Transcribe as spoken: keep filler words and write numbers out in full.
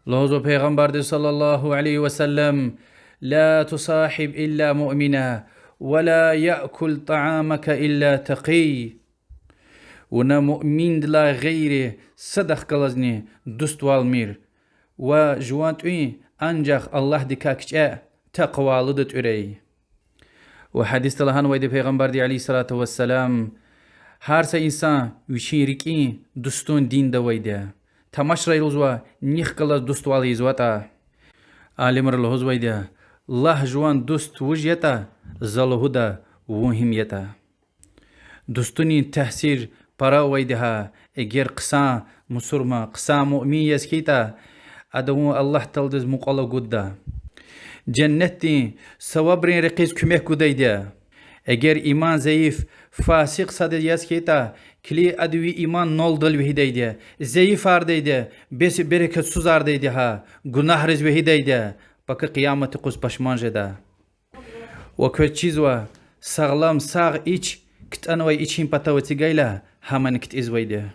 Лугьузва Пайгъамбарди صلى الله عليه وسلم: لا تصاحب إلا مؤمنا، ولا يأكل طعامك إلا تقي. Вуна муъминдилай гъейри садахъ галазни дуствалмир, ва жуван тӀуьн анжах Аллагьдикай кичӀе, такъвалуди тӀуьрай. Ва гьадисда лагьанвайди Пайгъамбарди عليه الصلاة والسلام: гьар са инсан вичин рикӀин дустун динда авайди я. Тамашрай, лугьузва, нихъ галаз дуствал ийизватӀа. Алимри лугьузвайди я: лагь, жуван дуст вуж ятӀа, за лугьуда, вун гьим ятӀа. Дустунин таъсир пара авайди я гьа. Эгер хъсан мусурман, хъсан муъмин яз хьайитӀа, ада вун Аллагь Тааладиз мукьвал гудда. Женнетдин савабрин рекьиз куьмек гудайди я. Эгер иман зайиф, фасикь сад яз хьайитӀа, килиг, ада ви иман налдал вегьидайди я, зайифардайди я, бес берекетсузардайди я гьа, гунагьриз вегьидайди я, пака къиямат юкъуз пашман жеда. Ва квез чизва, сагълам сагъ ич ктӀанвай ичин патав эцигайла, гьамани ктӀизвайди я.